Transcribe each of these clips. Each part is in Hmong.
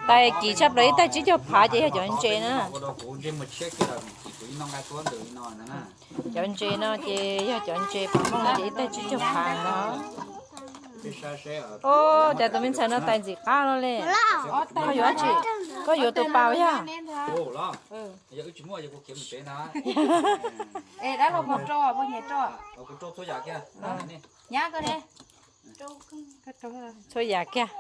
Tais kim tshaj plaws ib taig tsib caug phav ces yog cov ntses na. Cov ntses no ces yog cov ntses pas mooj ces ib taig tsib caug phav no. Ua cas tus me ntxhais no tais ntxim qab no li. Koj yuav tsi? Koj yuav tus pas yog? Txhua yam kiag.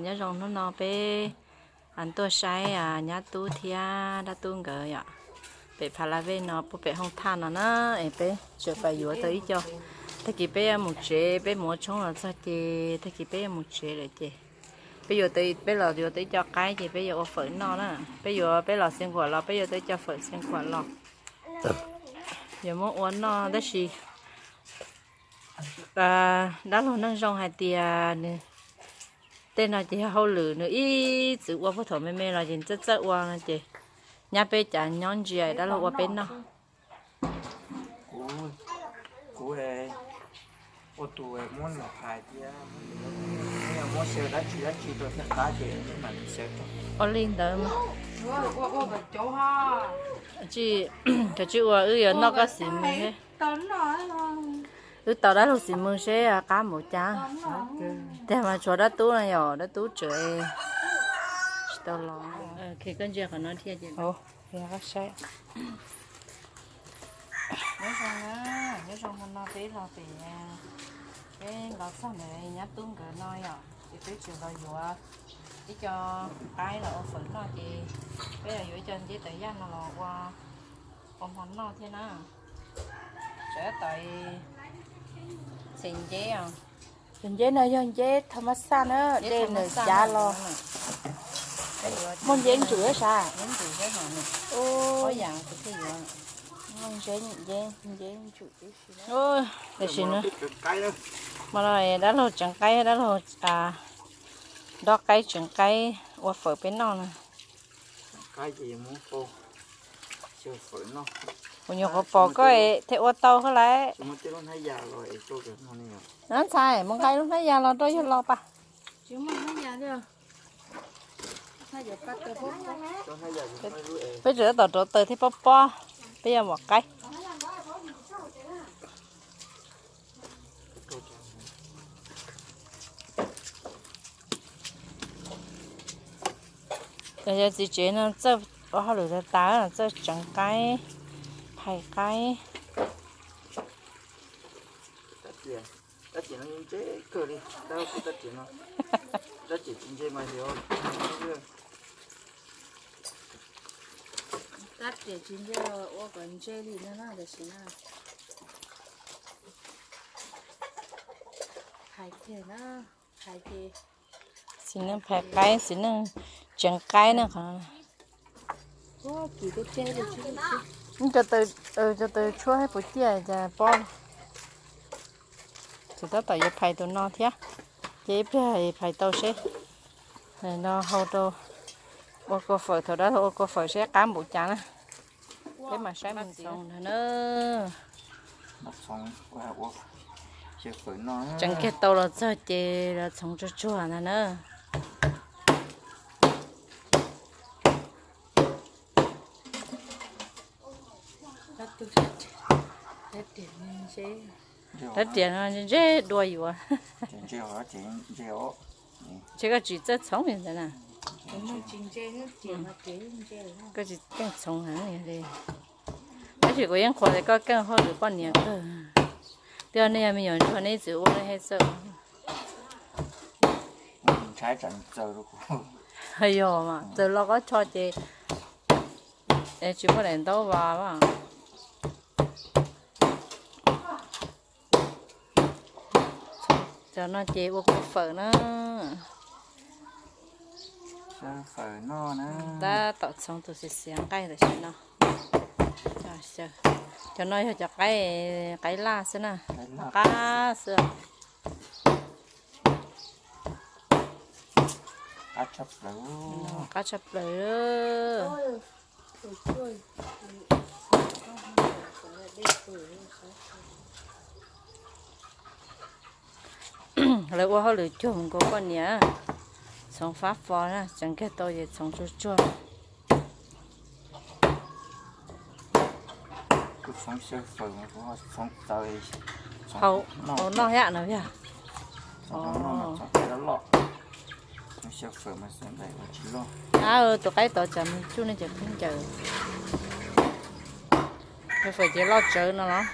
Nyob zoo hnub no peb tuaj saib nyab tub thiab dab tub nkawd yom. Pem Pha La Vej no puag pem hooj thaj no na, es peb tseem pais yuav tau ib co. Tag kis peb yuav mus tsev, peb mus ua tshoob los txog ces tag kis peb yuav mus tsev lawm ces peb yuav, peb los yuav tau ib co qaib ces peb yuav ua fawm noj na. Peb yuav, peb los Xeev Khuam los peb yuav tau ib co fawm Xeev Khuam los yuav muab ua noj tab sis dab laug Neej Zoo hais tias nws tej no ces yog hauj lwm nws ib txwm ua puag thaum me me los ces txawj txawj ua no ces nyab peb cas nyob ntsia dab laug ua peb noj. Kuv, kuv ua tus muab nws hais thiab, muab xyaw dab tsi dab tsi rau thiaj qab ces mam xyaw rau. Ua li ntawd mas. Tsis, koj tsis ua wb yuav noj koj xim mws. Wb tau dab laug xim mws seb qab npaum cas. Tiag mas tshuav dab tub no yom, dab tub tseem tsis tau los. Koj ntsia qhov no thiaj ces. Nyob zoo na, nyob zoo hmo no peb los pem, peb los txog ntawm nyab tub nkawd no yom, ces peb tseem los yuav ib co qaib los ua fawm noj ces peb los yuav ib co nceb tawv yaj no los ua, ua hmo noj thiab na. Sawv daws tau txheem nceb os. Cov nceb no yog nceb thas mas xaj na, dej nws cav los. Muaj nceb ntsum thiab sav? Nceb ntsum tib si. Tam sim no mas dab laug tseev qaib, dab laug dob qaib tseev qaib ua fawm peb noj na. Kuv nyuam qhuav pom koj thiaj ua tau koj lawm. Ntxhais, mus nqa lub hnab yas los rau yawg los pas. Peb tseem tab tom rauv taws thiab pob pob, peb yuav mov qaib. Cov txiv tsev no txawj ua hauj lwm tas tas, txawj tseev qaib, phais qaib. Tab riam tsis ntse los ua kom ntse li no na, tam sim no. Phais kiag na, phais ces. Xim neej phais qaib, xim neej tseev qaib na qhov no. Cov taws tshuab thiab puas ciaj cas pob. Tseem tab tom yuav phais tus no thiab, ces ib pliag phais tau seb. No hau rau ua kua fawm, thaum dab laug ua kua fawm seb qab npaum cas na. Peb mam saib mus ntxoov ntag na. Tseev kiag tau los txog ces los txhoov tsuag tsuag ntag na. Rab riam no ntseb dua yuav. Ntshe koj tsis txawj txhoov li ntawd na. Koj tsis txawj txhoov heev li. Tab sis kuv yeej qhuas tias koj keej hauj lwm poj niam kawg. Twb yog nej yog me nyuam ntsuag nej ib txwm ua nej thiaj txawj. Yog mas txawm los qab tsho ces tsis muaj daim ntaub vas. Cov no ces ua kua fawm na. Tab tom txhoov tus xiav xiav nqaij tam sim no. Cov no yog cov qaib, qaib laj xwb na, qab xwb. Qab tshaj plaws. Lawv ua hauj lwm cuag nkaus poj niam, txhoov fab fo na, tseem kiag tau ces txhoov tsuag tsuag. Hau noj thiab no yog. Ab, tus qaib tod tsam mus tsuj nej cov khaub ncaws. Fawm ces loj tsawv no los,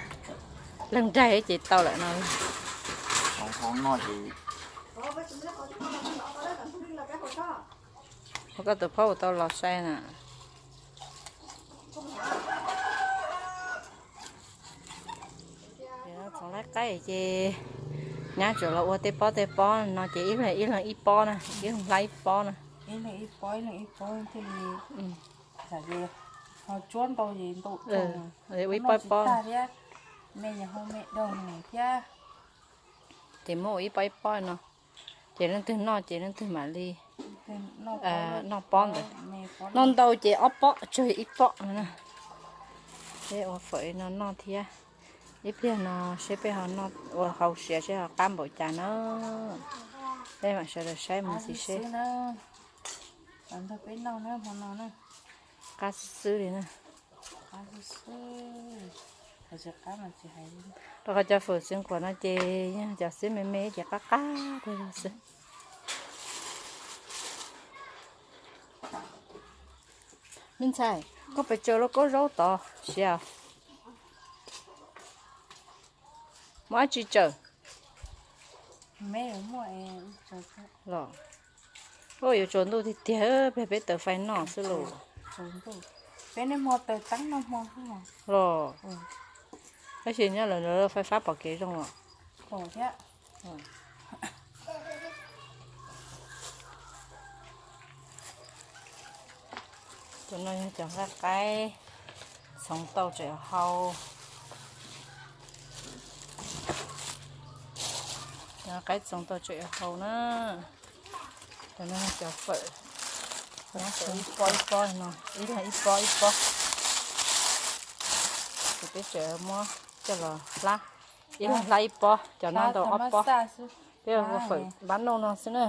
leeg nraig ces tau lawm no. Ua koj tus phaub tau los sai na. Txhoov laib qaib ces nyab tsuas los ua tej pob tej pob no ces ib leeg ib leeg ib pob na, ib leeg hlab ib pob na. Ua ib pob ib pob. Ces muab ua ib pob ib pob no, ces leej twg noj ces leej twg mam li noj pob ntawd. Noj ntau ces ob pob tsawg ib pob no na. Peb ua fawm no noj thiab. Ib pliag no seb peb ho noj ua hau siav seb ho qab npaum cas na. Peb mam sawv daws saib mus ntxiv seb. Qab xwb xwb li na. Rau qhov cov fawm txwv nquam no ces yog cov xwb me me ces qab qab rau xwb. Me ntxhais, koj pes tsaws lauj kaub zaub tod siav, muaj dab tsi tsaws? Los, yuav tsaus ntuj tiag tiag, peb peb taws fais noj xwb los. Peb niaj hmo taws teeb noj hmo xwb los. Tab sis nyob lawv faib fab pom kev zoo os. Cov no yog cov nqaij qaib, txhoov tau tseem hau. Cov qaib txhoov tau tseem hau na. Cov no yog cov fawm, ib pob ib pob no, ib leeg ib pob ib pob. Ces peb tseem muab coj los hlab, ib leeg hlab ib pob, cov no ntau ob pob. Peb ua fawm npab nauj no xwb na.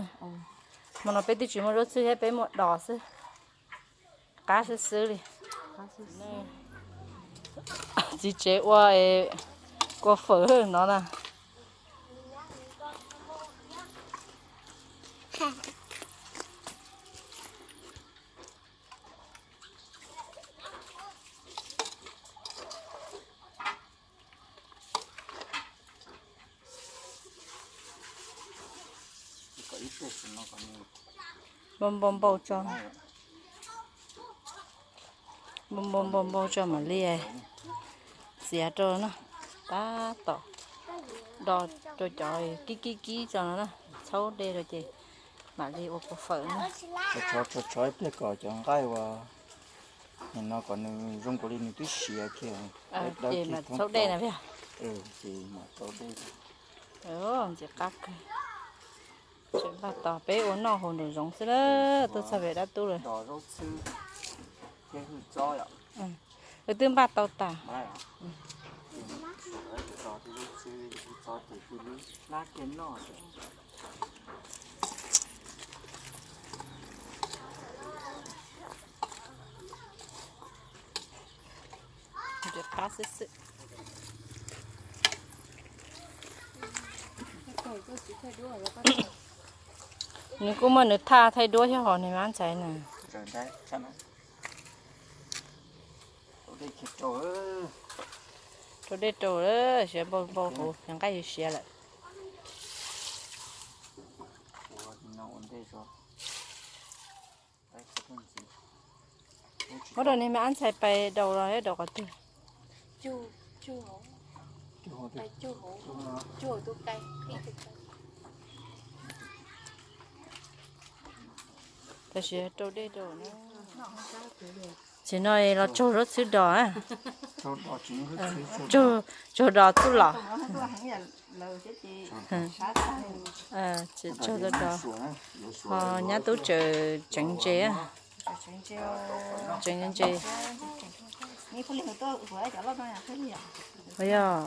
Hmo no peb twb tsis muaj zaub txhwb thiab, peb muaj dos xwb. Qab xwb xwb li. Txiv tsev ua, kua fawm no na. Npau npau npau tso, npau npau npau npau tso mam li txiav rau na. Tab tom do rau cov kib kib kib tso no na, txhaub dej rau ces mam li ua kua fawm na. Tso tso ib pliag kom cov nqaij uas no kom nws zoo nkaus li nws twb siav kiag. Ces mam txhaub dej na. Ces mam txhaub dej. Ntxim qab kawg. Tseem npaj tos peb ua noj hauv nraum zoov xwb na. Tuaj txog pem dab tub lawm. Wb twb npaj tau tas. Qab xwb xwb. Nws kuj muaj nws thaj thaij duab thiab hos nws mab ntxhais na. Rau dej rau, siav npau npau huv, nqaij siav lawm. Muab rau niag me ab ntxhais pais daus los daus qhov twg? Tam sim rau dej rau na. Tam no los tsaug zaub txhwb dos. Tsaug dos tub los. Tsaug dos. Ho nyab tub tseem tsev ntses. Tseem ntses. Yog,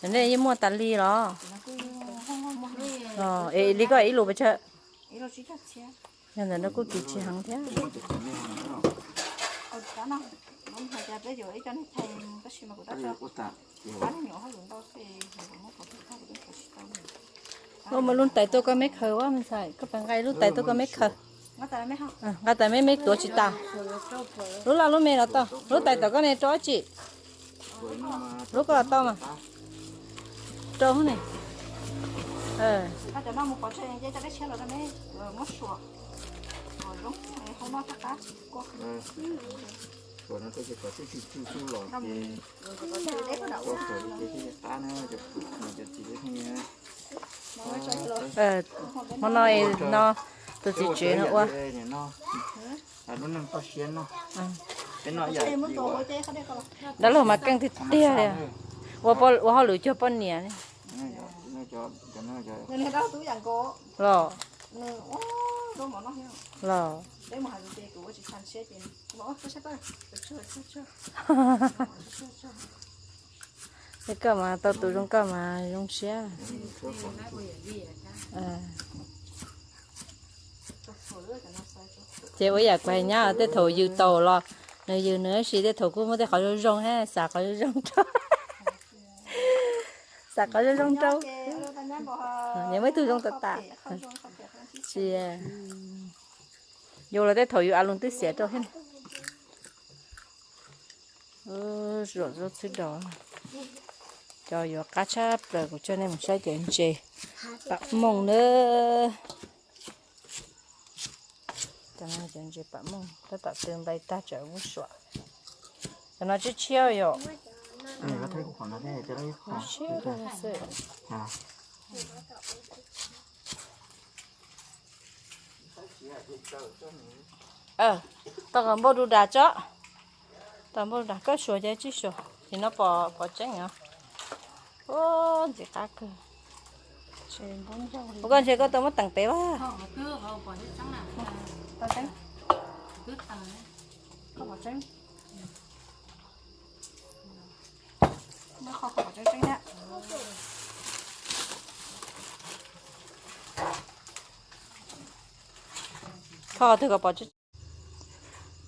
nej yeej muaj tas li los? Es li koj ib lus pes tsawg? Yog ntawm no kuj kim tsis heev thiab. Muaj lub tais tuaj koj me khaws ua me ntxhais, koj pab nqa lub tais tuaj koj me khaws. Nqa tais me me tuav tsis tas. Lub loj lub me los tau, lub tais tom koj ne rau dab tsi? Lub koj los tau mas. Rau ne. Hmo no no tus txiv tsev no ua. Dab laug mas keej tiag tiag li. Ua hauj lwm cuag poj niam li. Los, los. Koj mas tau tus zoo koj mas zoo siab. Ces ua yam kuv hais nyab, tej thaum yws tau los nws yws nws, tab sis tej thaum kuj muaj tej qhov zoo zoo thiab, xav qhov zoo zoo rau. Xav qhov zoo zoo rau. Nws muaj ib tug zoo tas tas. Tsis, yus los tej thaum yus a lus twb xiam rau thiab. Zuam zaub txhwb dos. Cov yuav qab tshaj plaws, kuv coj nej mus saib cov ntses pam mooj nawb. Cov no cov ntses pam mooj tab tom tw nplai tag tsam ub suam. Cov no tshiab tshiab yom. Tshiab xwb. Tau kom npau du das tso. Tau npau du das, koj suav ces tsib suav, ces no pom tseeb os. Ntxim qab kawg. Ua koj ntshe koj tau muab teem pem vaj. Kho twg kom pom tseeb.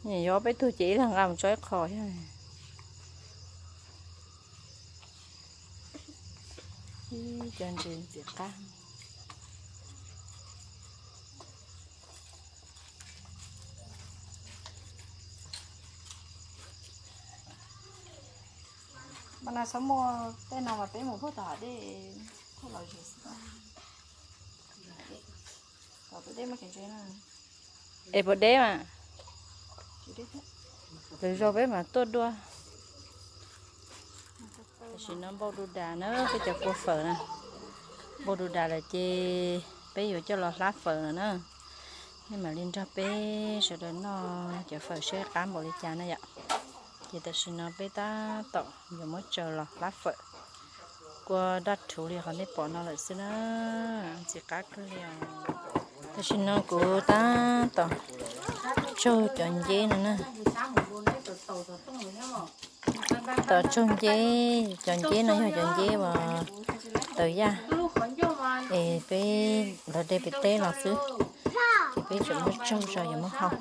Nyiam yuav peb tug ces ib leeg nqa mus tso ib qho thiab. Ib co ntses ntxim qab. Mas na, xav muaj tej no mas peb mus puag tom hav dej, puag los zem xwb. Tom tus dej muaj cov ntses na. Es puas deb mas? Lwm zaug peb mam tuaj dua. Tam sim no npau du das na, peb cov kua fawm na. Npau du das lawm ces peb yuav coj los hlab fawm lawm na. Nej mam li nrog peb sawv daws noj cov fawm seb qab npaum li cas na yom. Ces tam sim no peb tab tom yuav muab tsaws los hlab fawm. Kua daj rhuv li qhov nej pom no lawm xwb na. Ntxim qab kawg li os. Tam sim no kuv tab tom tsaug cov nceb no na. Tab tom tsaug nceb, cov nceb no yog cov nceb uas tawv yaj, es peb lawv de pem teb los xwb, ces peb tseem muab tsaug tso yuav muab hau.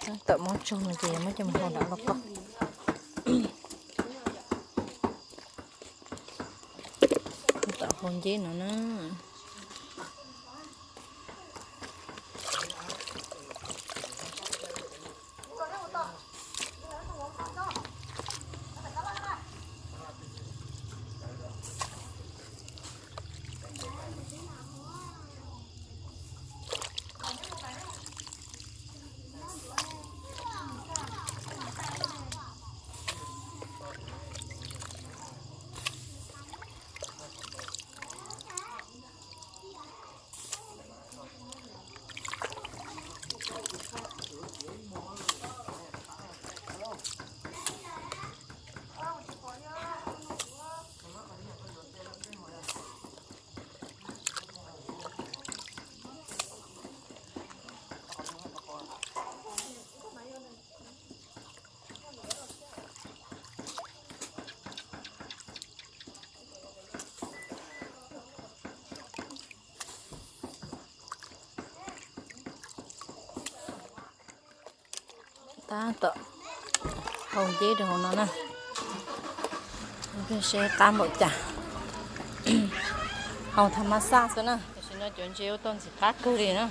Tab tom muab tsaug no ces yuav muab coj mus hau nram lauj kaub. Tab tom hau nceb no na. Tab tom hau nceb rau hauv no na. Seb qab npaum cas. Hau tha mab xaj xwb na. Tam sim no cov ntses ua tau ntxim qab kawg li na.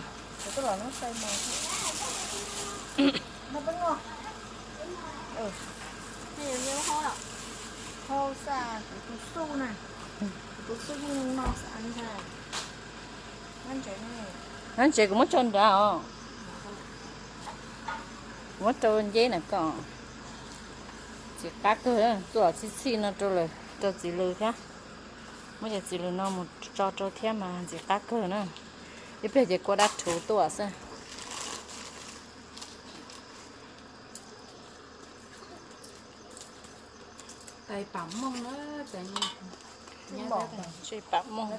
Nab ntses kuv muab tso nrad os. Kuv muab rau nceb na koj. Ntxim qab kawg, txuj los txhij txhij no rau, rau txiv lws thiab. Muab cov txiv lws no mus tso rau thiab mas ntxim qab kawg na. Ib pliag ces kua dab rhuv tuaj xwb. Tais pam mooj na, tais pam mooj.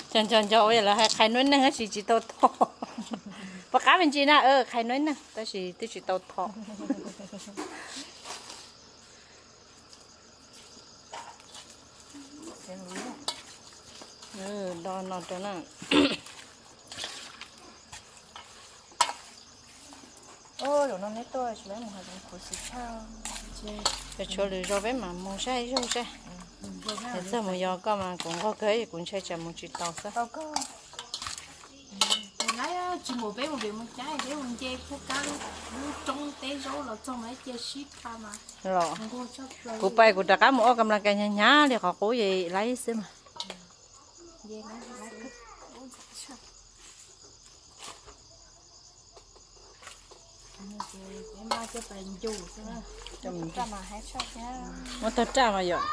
Nco nco nco, lawv hais qhais nuab neeg tab sis tsis tau thom. Puas qab me ntsis na, qhais nuab neeg tab sis twb tsis tau thom. Do no rau na. Cov tshuav lwm zaus peb mam mus saib ib zaug saib. Txog mus yos koj mas kuv nquag kawg, kuv ntshai tsam mus tsis tau xwb. Tsis mus peb mus pem mus cav peb mus nce pub kab lub roob teb zaub los txog mas cia sib tha mas. Los kuv pais kuv rov qab mus ua kam las kais hnyav hnyav li qhov qub es laib xwb mas. Muab tag raj mas yom.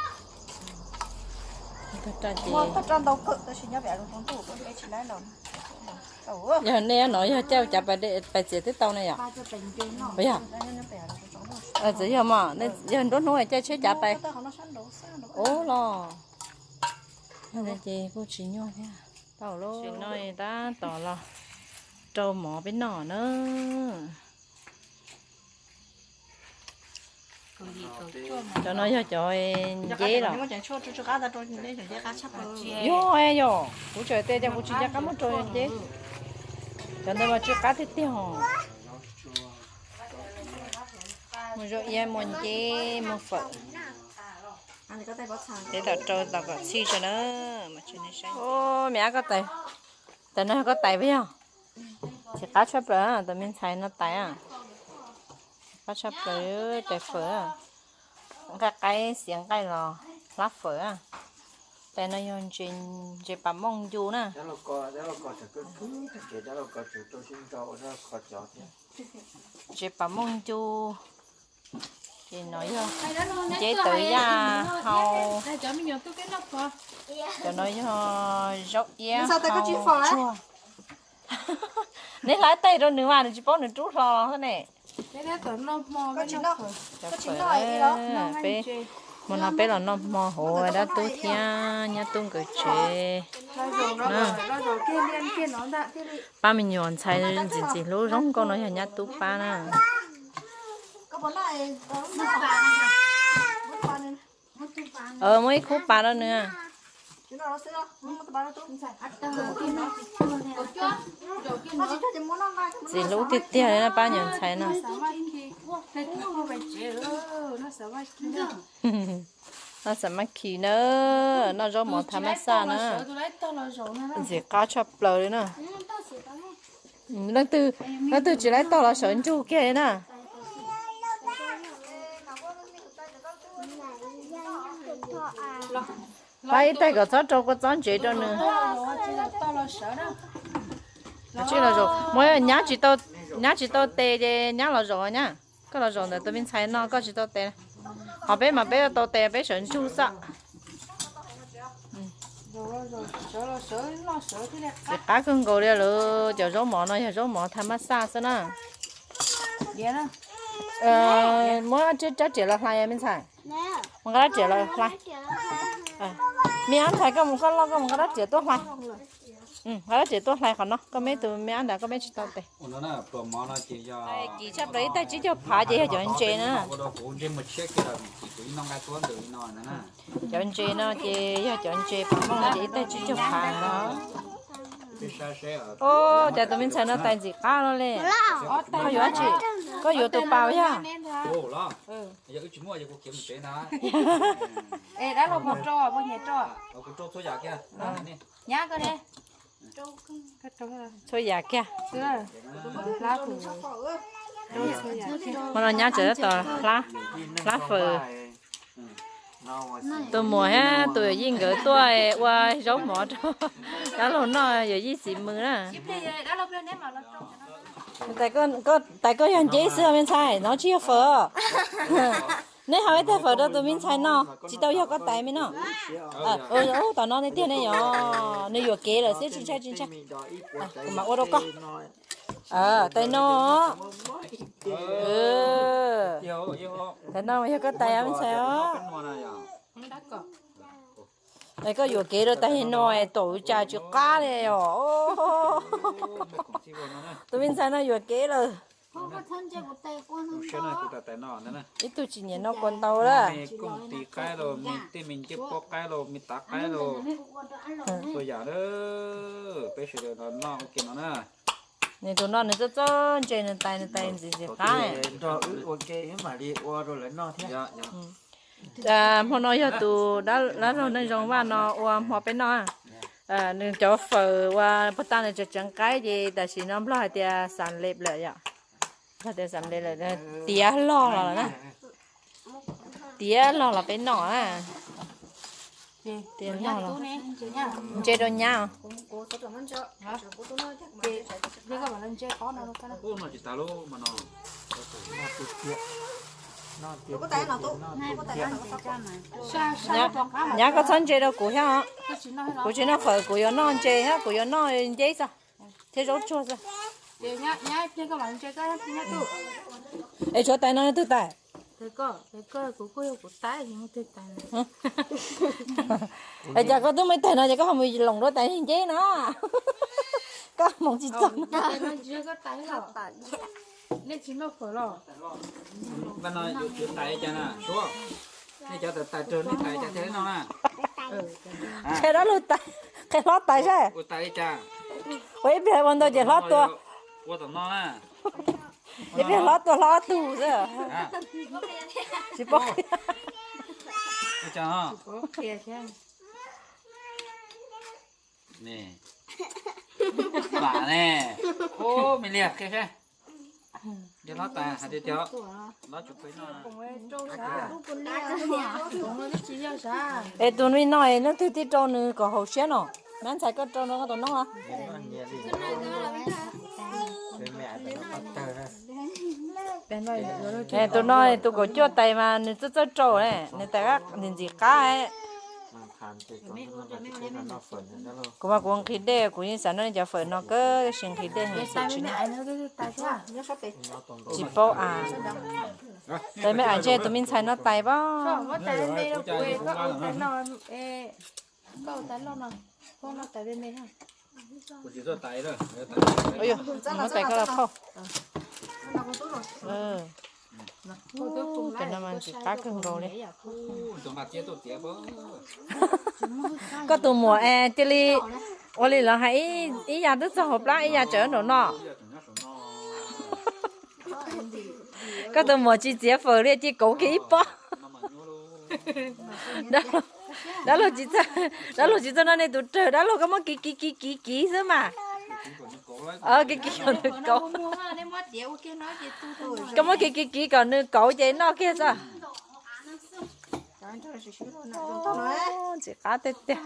Tag raj ces yog nej no yog caij cav pais txiav twb tau ne yom. Yog, txawm yog mas yog nruab hnub caij tsheb cav pais. Ub los, ces kuj tsis nyuaj thiab. Tau lauj, no tab tom los rau mov peb noj na. Cov no yog cov nceb los? Yog yog, kuv tseem tias cas kuv tsis nco qab muab rau nceb. Cov ntawd mas tsw qab tiag tiag os. Muaj zaub iab, muaj nceb, muaj fawm. Tab tom rau tom kom txhij tso na. Me ab, koj tais, tais no yog koj tais puas yog? Tsis qab tshaj plaws, tus me ntxhais no tais. Qab tshaj plaws, tais fawm. Nqaij qaib xiav nqaij los hlab fawm. Tais no yog ntses pas mooj ncu na. Ntses pas mooj ncu. Ces no yog nceb tawv yaj hau. Cov no yog zaub iab hau tsuag. Neb hlais tais rau nws mas nws tsis paub nws rub hlo xwb ne. Peb, hmo no peb los noj hmo hauv dab tub thiab nyab tub nkawd tsev. Pab me nyuam ntxhais ntxim ntxim hlub zoo nkauj no yog nyab tub pab na. Muab ib khub pas rau nws. Ntxim hlub tiag tiag li no pab nyuam ntxhais no. Noj xav mab khi na, noj zaub mov thav mab xaj na. Ntxim qab tshaj plaws li na. Leej twg, leej twg tsis laib tog los sawv ntsug kiag li na. Pab ib tais kom txhob rau kua txob ntsev rau nws. Muab nyab tsis tau, nyab tsis tau tes ces nyab los zaum nyab. Koj los zaum ntawm tus me ntxhais no koj tsis tau tes. Ho peb mas peb tau tes peb sawv ntsug xwb. Ntxim qab kawg nkaus li lawm, cov zaub mov no yog zaub mov thav mab xaj xwb na. Muab rab riam los hlais me ntxhais. Mus nqa rab riam los hlais. Me ab ntxhais koj mus koj loj koj mus nqa rab riam tuaj hlais. Nqa rab riam tuaj hlais qhov no, koj meb tus me ab ntawd koj meb tsis tau tes. Kim tshaj plaws ib taig tsib caug phav ces yog cov ntses na. Cov ntses no ces yog cov ntses pas mooj no ces ib taig tsib caug phav no. Ub, cas tus me ntxhais no tais ntxim qab no li. Koj yuav dab tsi? Koj yuav tus pas yog? Txhua yam kiag. Hmo no nyab tseem tab tom hlab fawm. Tus muam thiab tus yawm yij nkawd tuaj ua zaub mov rau dab laug noj, yawm yij xib mws na. Tais koj yog nceb xwb me ntxhais, no tsis yog fawm. Neb hau ib teg fawm rau tus me ntxhais no, tsis tau yog koj tais me no. Tom no nej tiag ne yom, nws yuam kev lawm xwb, tsis ntshai tsis ntshai. Kuv mam ua rau koj. Tais no, tais no mas yog koj tais me ntxhais os. Tais koj yuam kev rau tais no, tom cas tsis qab li os. Tus me ntxhais no yuam kev lawm. Ib tug tsis nyiam noj kua ntau lawm. Nws tus no nws txawj txawj ntse nws tais, nws tais ntxim ntxim qab. Hmo no yog tus dab laug Neej Zoo Vaj no ua hmo peb noj. Nws cov fawm ua puag ta nws tseem tseev qaib ces tam sim no Nplog hais tias xam lem lawm yom. Nplog tias xam lem lawm, tiav log los na. Tiav log los peb noj na. Tiav log los ntse rau nyab. Nyab, koj txhob ntse rau kuv thiab os. Kuv tsis noj fawm, kuv yuav noj ntse thiab, kuv yuav noj nceb xwb thiab zaub tsuag xwb. Es tshuav tais no twg tais? Es cas koj twb muaj ib tais no ces koj ho mus loos dua tais nceb no? Koj hmoov tsis txog. Qhia dab laug tais, qhia hlob tais saib. Ua ib pliag ua ntau ces hlob tua. Ib pliag hlob tua hlob ob tug xwb. Tsis paub. Es tus me no es leej twg tij rau nws kom haum siab no? Nab ntxhais koj rau no koj tau noj los? Tus no tus kaum cuaj tais mas nws txawj txawj rau, nws tais ntxim ntxim qab. Kuv mas kuv nqhis dej, kuv yeej xav noj cov fawm no kawg, tab sis nqhis dej heev xwb tsis noj. Tsis paub as. Tais me as ntshe tus me ntxhais no tais pab. Muab tais koj los phauj. Tus no mas ntxim qab kawg nkaus li. Koj tus muam es cia li ua li lawv hais, ib yav twb txog hauv plab, ib yav tseem nraum no. Koj tus muam tsis txiav fawm li, cia kauv kiag ib pob. Dab laug tsis txawj, dab laug tsis txawj noj nej tus rawg, dab laug koj muab kiv kiv kiv kiv kiv xwb mas. Kiv kiv kom nws kauv. Koj muab kiv kiv kiv kom nws kauv ces noj kiag xwb. Ntxim qab tiag tiag.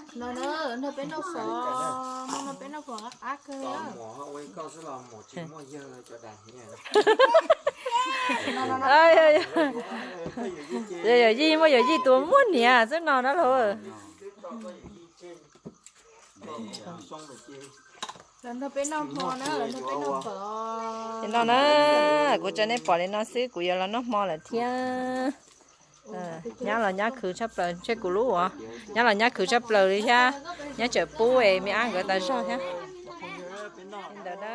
Yog yawm yij muaj yawm yij tus muaj niam xwb no dab laug. Li no na, kuv tso nej pom li no xwb, kuv yuav los noj hmo lawm thiab. Nyab los nyab khwv tshaj plaws, ntshe kuv lub uas nyab los nyab khwv tshaj plaws li thiab, nyab tseem pub es me ab nkawd tas zog thiab. Li ntawd na.